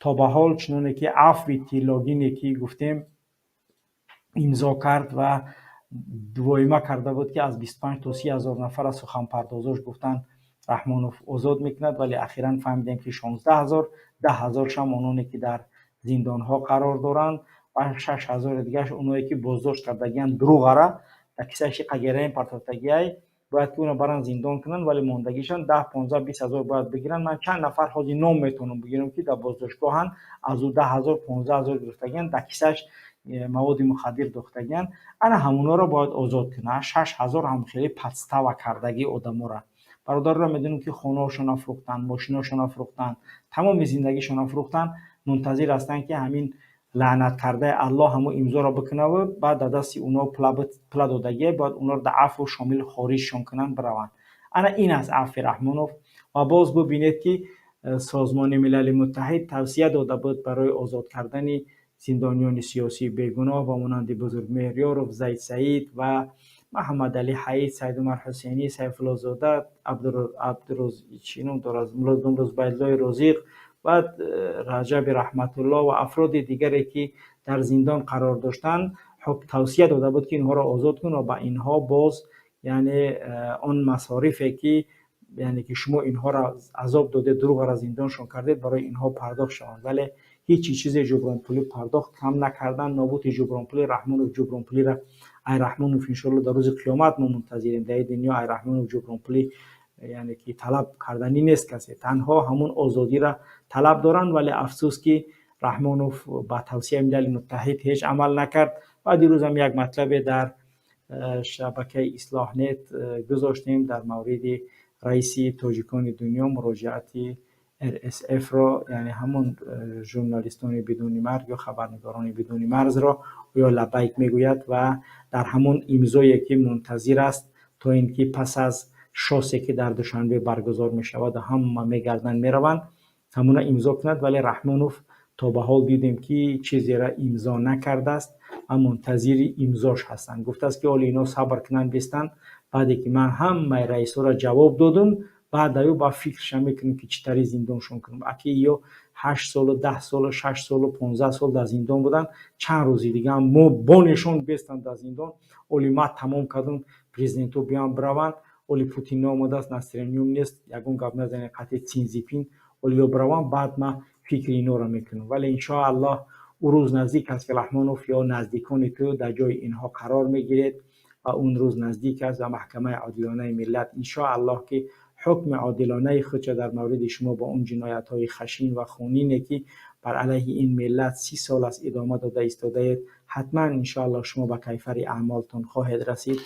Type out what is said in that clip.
То ба ҳол, чуноне ки афви тиллогине ки гуфтем, имзо кард ва воима карда буд, ки аз 25 то 30 ҳазор нафара суханпардозош гуфтанд, Раҳмонов озод мекунад, вале ахиран фаҳмидем, ки 16 ҳазор, 10 ҳазоршам ононе ки дар зиндонҳо қарор доранд ва 6 ҳазори дигараш оное ки боздошт кардагиянд, дурӯғара дар кисаи қагераин партофтагиай, бояд ки уно баранд, зиндон кунанд, вале мондагишон 10, 15, 20 ҳазор бояд бигиранд. Ман чанд нафар ҳозир ном метавонам бигирам, ки дар боздоштгоҳанд, аз ӯ 10 ҳазор, 15 ҳазор гирифтагиянд, дар кисаш маводи мухаддир дохтагиянд. Ана ҳамонҳоро бояд озод кунад. 6 ҳазор ҳам хеле подстава кардагии одаморо, бародарро медонем, ки хонаҳошонро фурӯхтанд, мошинаҳошонро фурӯхтанд, тамоми зиндагишонро фурӯхтанд, мунтазир ҳастанд, ки ҳамин лаънаткардаи Аллоҳ ҳамун имзоро бикунаву баъд дар дасти онҳо пула додагие, бояд онҳоро дар афву шомил хориҷшон кунанд, бираванд. Ана ин аст афви Раҳмонов. Ва боз бубинед, ки Созмони Милали Муттаҳид тавсия дода буд барои озод кардани зиндониёни сиёсии бегуноҳ ба монанди Бузургмеҳрёров, Зайд Саид ва Маҳаммадалӣ Ҳаид, Саидумар Ҳусейнӣ, Сайфуллозода, чӣ ном дорад, Муллодумрӯзбайдуллои Розиқ ва Раҷаби Раҳматулло ва афроди дигаре, ки дар зиндон қарор доштанд. Тавсия дода буд, ки инҳоро озод кун ва ба инҳо боз, яъне он масорифе ки, яъне ки шумо инҳоро азоб додед, дурӯғара зиндоншон кардед, барои инҳо пардохт шаванд. Вале ҳеҷ чизе ҷубронпулӣ пардохт кам накарданд. Нобути ҷубронпулӣ Раҳмонов ҷубронпулиро, ай Раҳмонов, иншоалло, дар рӯзи қиёмат мо мунтазирем. Дар дунё ай Раҳмонов ҷубронпулӣ, яъне ки талаб карданӣ нест касе, танҳо ҳамун озодиро талаб доранд. Вале афсӯс, ки Раҳмонов ба тавсияи Милали Муттаҳид ҳеҷ амал накард. Ва дирӯзам як матлабе дар шабакаи Ислоҳнет гузоштем дар мавриди раиси Тоҷикони дунё, муроҷиати РСФ-ро, яъне ҳамун Журналистони бидуни марз ё Хабарнигорони бидуни марзро, оё лаббайк мегӯяд ва дар ҳамон имзое ки мунтазир аст, то ин ки пас аз шосе ки дар Душанбе баргузор мешавад, ҳама мегарданд, мераванд, ҳамуна имзо кунад. Вале Раҳмонов то ба ҳол дидем, ки чизеро имзо накардааст ва мунтазири имзош ҳастанд. Гуфтааст, ки ҳоло ино сабр кунанд, бистанд, баъде ки ман ҳамаи раисҳоро ҷавоб додум, баъд аю ба фикрша мекунем, ки чӣ тари зиндоншон кунем. Аки ё 8 солу, 10 солу, 6 солу, 15 сол дар зиндон буданд, чанд рӯзи дига мо бонешон бестанд дар зиндон. Оли ман тамом кардум, президентҳо биён, бираванд. Оли Путин наомадааст, настроениём нест, ягон гап назанед қатъи Синзипин. Оли ё бираванд, баъд ман фикри инора мекунам. Вале иншоаллоҳ, ӯ рӯз наздик аст, ки Раҳмонов ё наздикони ту дар ҷои инҳо қарор мегиред ва он рӯз наздик аст ва Маҳкамаи одилонаи миллат, иншоаллоҳ, ки ҳукми одилонаи худро дар мавриди шумо бо он ҷиноятҳои хашин ва хунине, ки бар алайҳи ин миллат 30 сол аст идома дода истодаед, ҳатман, иншоаллоҳ, шумо ба кайфари аъмолтон хоҳед расид.